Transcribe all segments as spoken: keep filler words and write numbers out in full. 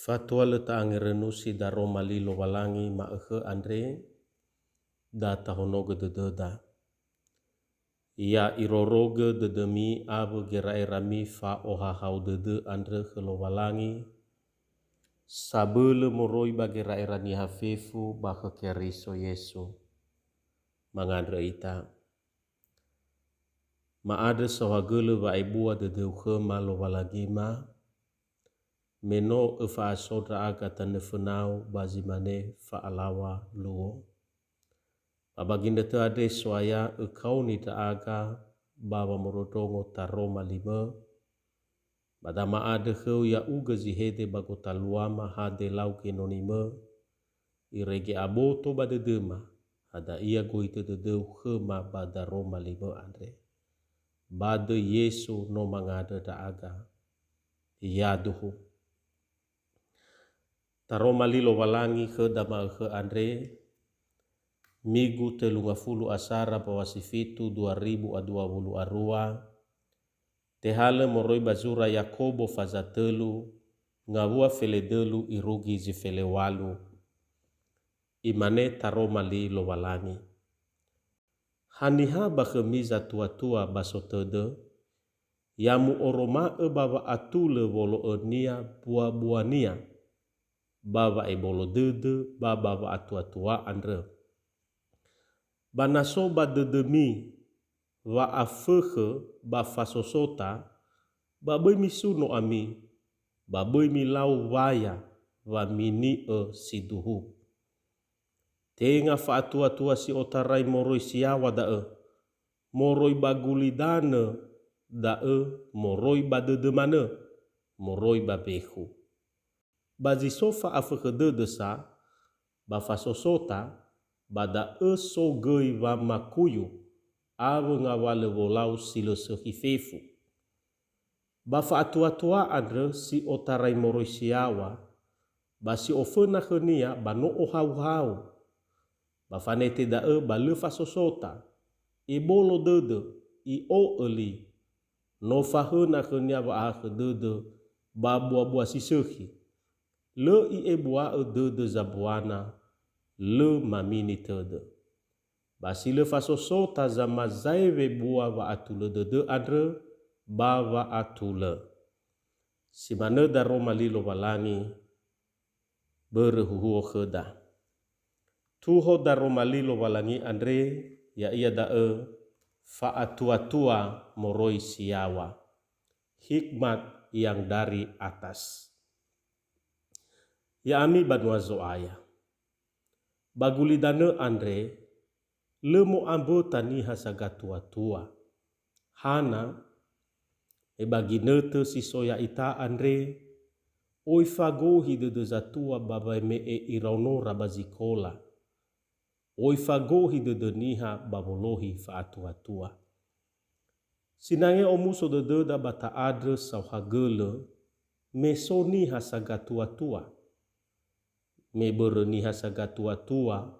Fatua lö ta'angerönusi daroma li Lowalangi ma'ökhö andre, da tahonogö dödöda. Ya irorogö dödömi awö gera'erami fa'ohahau dödö andrö khö Lowalangi, sabölö moroi ba gera'era niha fefu ba khö Keriso Yesu. Mangandrö ita. Ma'andrö saohagölö wa'ebua dödöu khöma Lowalangima, me no öfa'aso ndra'aga tanö fönau ba zi mane fa'alaŵa luo. Ba ba ginötö andre So'aya ökaoni ndra'aga ba wamondrondrongo taroma limö, ba da ma'andrö khöu ya'ugö zi hede ba gotaluama hade lau genonimö, irege aboto ba dödöma, hadia gohitö dödöu khöma ba daroma limö andre. Ba döi Yesu no mangandrö ndra'aga. Yaduhu. Taroma li Lowalangi khöda ma'ökhö andre, Migu tölu ngafulu asara mbaŵa si fitu dua ribu a dua wulu a rua, tehalö moroi ba zura Yakobo faza tölu, ngawua fele dölu irugi zi fele ŵalu. Imane taroma li Lowalangi. Haniha ba khömi zatuatua ba sotödö, ya mu'oroma'ö ba wa'atulö wolo'önia buabuania, ba wa'ebolo dödö ba ba wa'atuatua andrö. Ba na so ba dödömi wa'afökhö ba fasosota, ba böi misuno ami, ba böi milau waya wa mini'ö siduhu. Tenga fa'atuatua si otarai moroi si yaŵa da'ö, moroi ba gulidanö da'ö, moroi ba dödö manö, moroi ba bekhu. Ba zi so fa'afökhö dödö sa, ba fasosota, ba da'ö so göi wamakuyu awö ngawalö wolau si lö sökhi fefu. Ba fa'atuatua andrö si otarai moroi si yaŵa, ba si oföna khönia ba no ohauhau. Ba fanete da'ö ba lö fasosota, ebolo dödö, i'o'ö li. No fahöna khönia wa'ahakhö dödö ba buabua si sökhi. Lö i'ebua'ö dödö zambuana, lö mamini tödö. Ba si lö fasosota zamazaewe bua wa'atulö dödö andrö ba wa'atulö. Si manö daroma li Lowalangi, börö huhuo khöda. Tuho daroma li Lowalangi andre, ya'ia da'ö fa'atuatua moroi si yaŵa. Hikmat yang dari atas. Ya'ami banua Zo'aya. Ba gulidanö andre, lö mo'amböta niha sagatuatua. Hana, me ba ginötö si so ya'ita andre, oi fagohi dödö zatua ba wame'e iraonora ba zikola. Oi fagohi dödö niha ba wolohi fa'atuatua. Sinangea omuso dödöda ba ta'andrö saohagölö, me so niha sagatuatua. Me börö niha sagatuatua,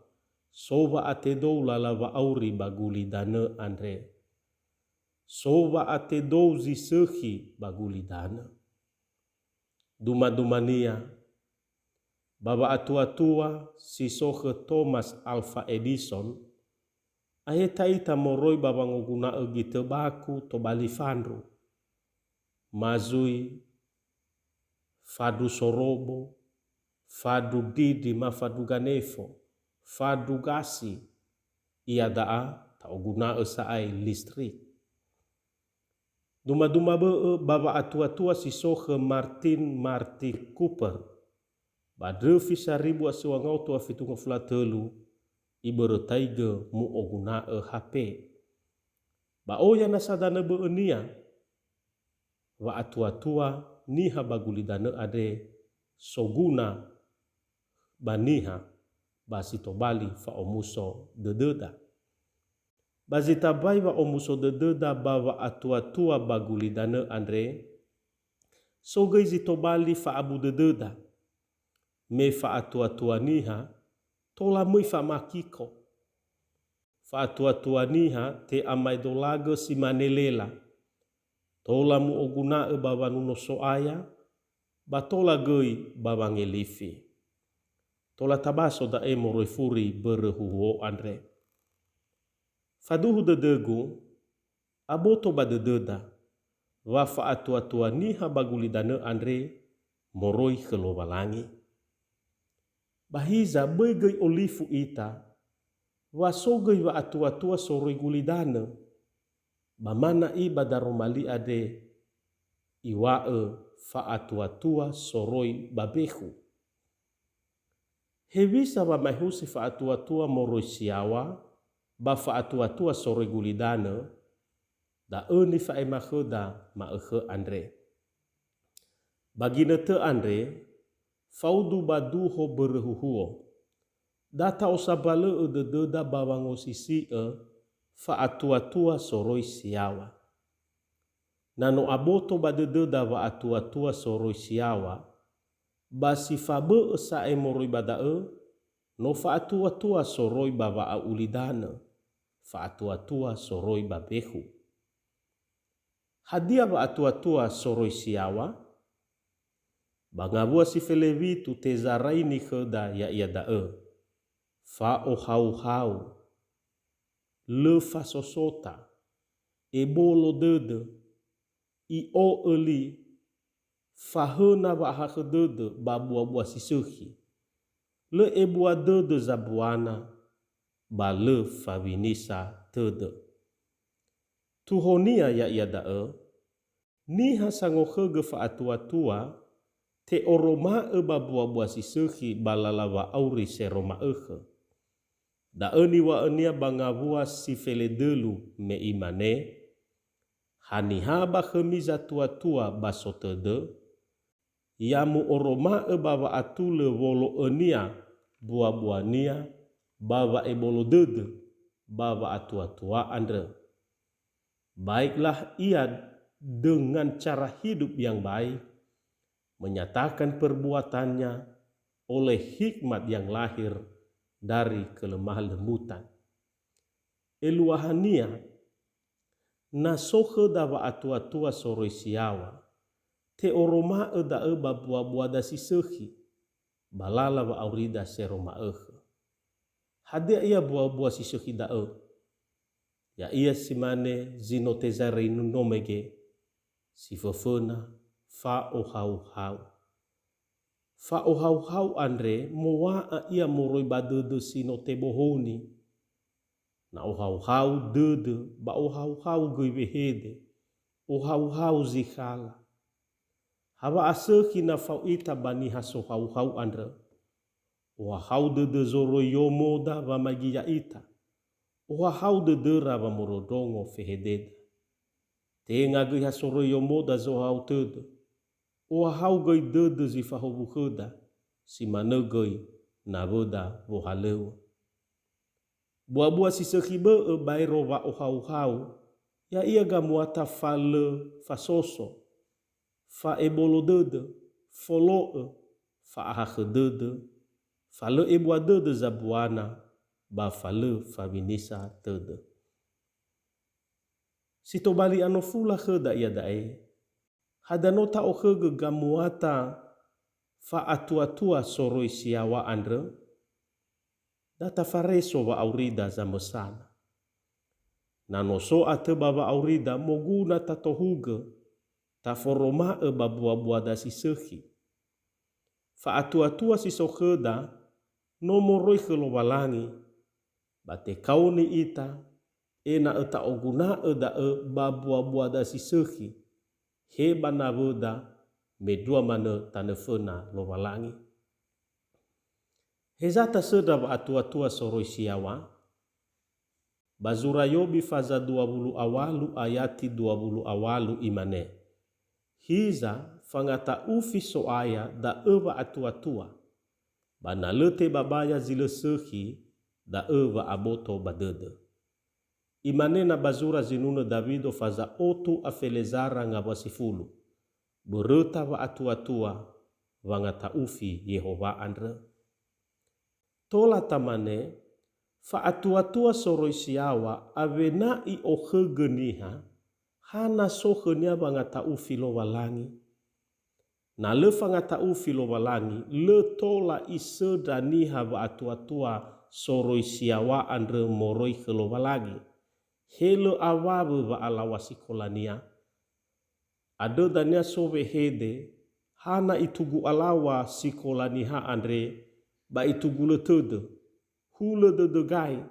so wa'atedou lala wa'auri ba gulidanö andre. So wa'atedou zi sökhi ba gulidanö. Dumadumania, ba wa'atuatua si so khö Thomas Alva Edison, aheta ita moroi ba wangoguna'ö gitöbaku tobali fandru. Ma zui, fandru sorobo, fandru ndrindri ma fandru ganefo, fandru gasi, iada'a ta'oguna'ö sa'ae listrik. Dumaduma bö'ö ba wa'atuatua si so khö Martin Marty Cooper, ba ndröfi saribu a siwa ngaotu a fitu ngafulu a tölu, ibörötaigö mu'oguna'ö H P. Ba oya nasa danö bö'önia, wa'atuatua niha ba gulidanö andre soguna ba niha ba si tobali fa'omuso dödöda. Ba zi tambai wa'omuso dödöda ba wa'atuatua ba gulidanö andre, so göi zi tobali fa'abu dödöda. Me fa'atuatua niha, tola möi famakiko. Fa'atuatua niha te'amaedolagö si mane lela. Tola mu'oguna'ö ba wanuno So'aya, ba tola göi ba wangelifi. Tola tabaso da'e moroi furi börö huhuo andre. Faduhu dödögu, aboto ba dödöda, wa fa'atuatua niha ba gulidanö andre moroi khö Lowalangi. Ba hiza böi göi olifu ita, wa so göi wa'atuatua soroi gulidanö, ba ma na'i ba daroma li andre iŵa'ö fa'atuatua soroi ba bekhu. Hewisa wamaehusi fa'atuatua moroi si yaŵa ba fa'atuatua soroi gulidanö, da'ö nifa'ema khöda ma'ökhö andre. Ba ginötö andre, faudu ba duho börö huhuo. Da ta'osambalö'ö dödöda ba wangosisi'ö fa'atuatua soroi si yaŵa. Na no aboto ba dödöda wa'atuatua soroi si yaŵa, ba si fabö'ö sa'ae moroi ba da'ö, no fa'atuatua soroi ba wa'a'ulidanö, fa'atuatua soroi ba bekhu. Hadia wa'atuatua soroi si yaŵa? Ba ngawua si felewitu tezaraini khöda ya'ia da'ö: fa'ohauhau, lö fasosota, ebolo dödö, i'o'ö li, fahöna wa'ahakhö dödö ba buabua si sökhi, lö ebua dödö zambuana, ba lö fawinisa tödö. Tuhonia ya'ia da'ö, niha sangokhögö fa'atuatua, te'oroma'ö ba buabua si sökhi ba lala wa'auri seroma'ökhö. Da'ö niŵa'önia ba ngawua si feledölu me imane: Haniha ba khömi zatuatua ba sotödö? Ya mu'oroma'ö ba wa'atulö wolo'önia buabuania ba wa'ebolo dödö ba wa'atuatua andrö. Baiklah ia dengan cara hidup yang baik, menyatakan perbuatannya oleh hikmat yang lahir dari kelemah lembutan. Eluahania, na so khöda wa'atuatua soroi si yaŵa, te'oroma'ö da'ö ba buabuada si sökhi, ba lala wa'aurida seroma'ökhö. Hadia ia buabua si sökhi da'ö? Ya'ia si mane zi no tezarainunö mege, si föföna, fa'ohauhau. Fa'ohauhau andre mowa'a ia moroi ba dödö si no tebohoni. Na ohauhau dödö ba ohauhau göi wehede, ohauhau zi khala. Ha wa'asökhi na fao ita ba niha sohauhau andrö. Ohahau dödö zoroi yomoda wamaigi ya'ita. Ohahau dödöra wamondrondrongo fehededa. Tenga göi ha soroi yomoda zohahau tödö. Ohahau göi dödö zi fahowu khöda, si manö göi nawöda wohalöŵö. Buabua si sökhi bö'ö baero wa'ohauhau, ya'ia gamuata fa lö fasoso, fa'ebolo dödö, folo'ö, fa'ahakhö dödö, fa lö ebua dödö zambuana, ba fa lö fawinisa tödö. Si tobali anofula khöda iada'e, hadia no ta'okhögö gamuata fa'atuatua soroi si yaŵa andrö? Da tafareso wa'aurida zamösana. Na no so atö ba wa'aurida moguna tatohugö, taforoma'ö ba buabuada si sökhi. Fa'atuatua si so khöda no moroi khö Lowalangi, ba tekaoni ita, ena'ö ta'oguna'ö da'ö ba buabuada si sökhi, he ba nawöda, mendrua manö tanö föna Lowalangi. Heza tasöndra wa'atuatua soroi si yaŵa? Ba zura Yobi faza dua wulu a walu ayati dua wulu a walu imane: Hiza fangata'ufi So'aya da'ö wa'atuatua, ba na lö tebabaya zi lö sökhi, da'ö wa'aboto ba dödö. Imane na ba zura zinunö Dawido faza otu a felezara ngawua sifulu: Böröta wa'atuatua, wangata'ufi Yehowa andrö. Tola tamane, fa'atuatua soroi si yaŵa awena i'okhögö niha, hana so khönia wangata'ufi Lowalangi. Na lö fangata'ufi Lowalangi, lö tola isöndra niha wa'atuatua soroi si yaŵa andrö moroi khö Lowalangi. He lö awawö wa'alaŵa sikolania. Andrö dania so wehede, hana itugu alaŵa sikolaniha andre, ba itugu lö tödö. Hulö dödö gai,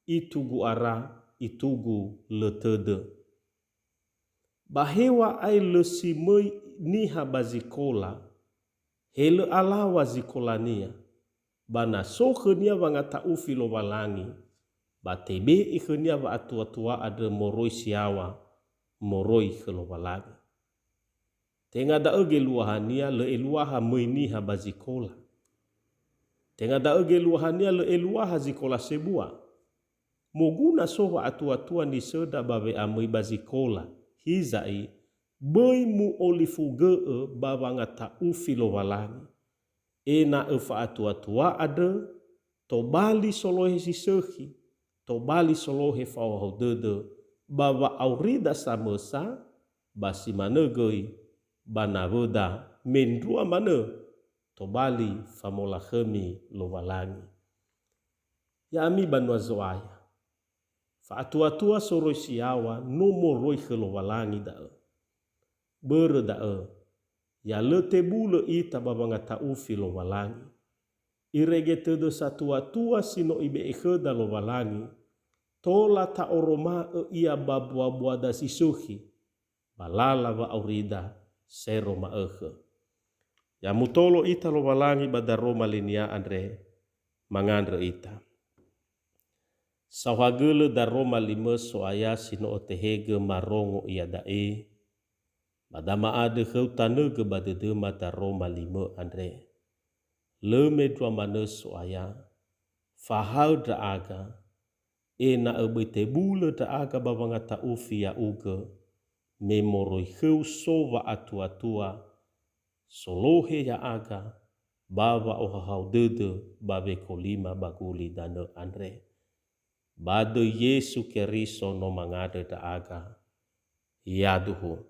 itugu ara, itugu lö tödö. Ba heŵa'ae lö si möi niha ba zikola, he lö alaŵa zikolania, ba na so khönia wangata'ufi Lowalangi, ba tebe'e khönia wa'atuatua andrö moroi si yaŵa, moroi khö Lowalangi. Tenga da'ö geluahania lö eluaha möi niha ba zikola. Tenga da'ö geluahania lö eluaha zikola sebua. Moguna so wa'atuatua nisöndra ba we'amöi ba zikola. Hiza'i, böi mu'olifugö'ö ba wangata'ufi Lowalangi. Ena'ö fa'atuatua andrö, tobali solohe si sökhi, tobali solohe fa'ohahau dödö, ba wa'aurida samösa, ba si manö göi ba nawöda mendrua manö, tobali famolakhömi Lowalangi. Ya'ami banua Zo'aya, fa'atuatua soroi si yaŵa no moroi khö Lowalangi da'ö. Börö da'ö, ya lö tebulö ita ba wangata'ufi Lowalangi. Irege tödö satuatua si no Ibe'e khöda Lowalangi, tola ta'oroma'ö ia ba mbuabuada si sökhi, ba lala wa'aurida sero ma'ökhö. Ya mutolo ita Lowalangi ba daroma linia andre, mangandrö ita. Saohagölö daroma limö So'aya si no otehegö marongo iada'e, ba da ma'andrö khöu tanögö ba dödöma daroma limö andre. Lö mendrua manö So'aya, fahaö ndra'aga, ena'ö böi tebulö ndra'aga ba wangata'ufi ya'ugö, me moroi khöu so wa'atuatua, solohe ya'aga ba wa'ohahau dödö ba wekolima ba gulidanö andre. Ba döi Yesu Keriso no mangandrö ndra'aga. Yaduhu.